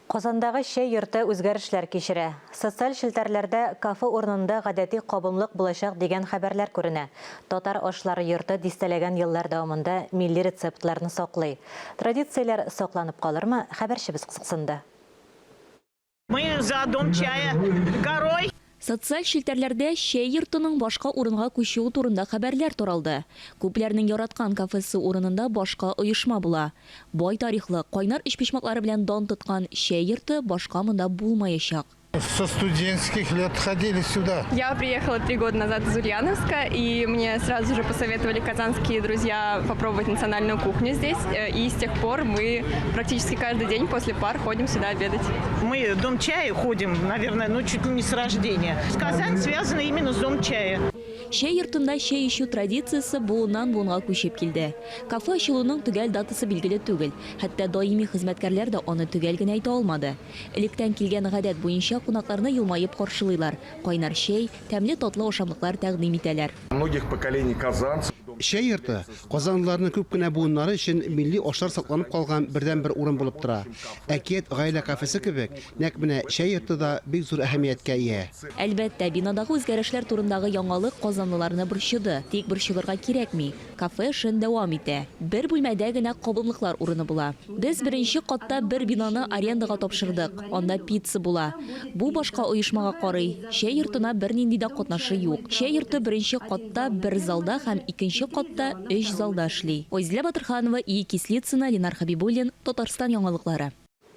Казандагы чәй йорты үзгәрешләр кичерә. Социаль челтәрләрдә кафе урынында гадәти кабымлык булачак дигән хәбәрләр күренә. Татар ашлары йорты дистәләгән еллар дәвамында милли рецептларны саклый. Традицияләр сакланып калырмы, хәбәрчебез кызыксынды. Мы за дом чая горой. Социаль челтәрләрдә чәй йортының башка урынга күчүе турында хәбәрләр таралды. Күпләрнең яраткан кафесы урынында башка оешма була. Бай тарихлы, кайнар өчпочмаклары белән дан тоткан чәй йорты башка монда булмаячак. Со студенческих лет ходили сюда. Я приехала три года назад из Ульяновска, и мне сразу же посоветовали казанские друзья попробовать национальную кухню здесь. И с тех пор мы практически каждый день после пар ходим сюда обедать. Мы в Дом чая ходим, наверное, ну чуть ли не с рождения. Казань связана именно с Дом чая. Чәй йортында чәй эчү традициясе буыннан-буынга күчеп килде. Кафе ачылуның төгәл датасы билгеле түгел. Хәтта даими хезмәткәрләр дә аны төгәл генә әйтә алмады. Электән килгән гадәт буенча кунакларны елмаеп каршылыйлар, кайнар чәй, тәмле татлы ашамлыклар тәкъдим итәләр. Многих поколений казанцев. Чәй йорты казанлыларның күп кенә буыннары өчен милли ашлар сакланып калган бердәнбер урын булып тора. Әкият гаилә кафесы кебек, нәкъ менә чәй йорты да бик зур әһәмияткә ия. Әлбәттә, бинадагы үзгәрешләр турындагы яңалык казанлыларны борчыды. Тик борчылырга кирәкми. Кафе эшен дәвам итә. Бер бүлмәдә генә кабымлыклар урыны була. Без беренче катта бер бинаны арендага тапшырдык. Анда пицца була. Бу башка оешмага карый. Чәй йортына бернинди дә катнашы юк. Чәй йорты беренче катта бер залда һәм икенче катта өч залда эшли. Айзилә Батырханова, Ии Кислицына, Ленар Хәбибуллин, Татарстан яңалыклары.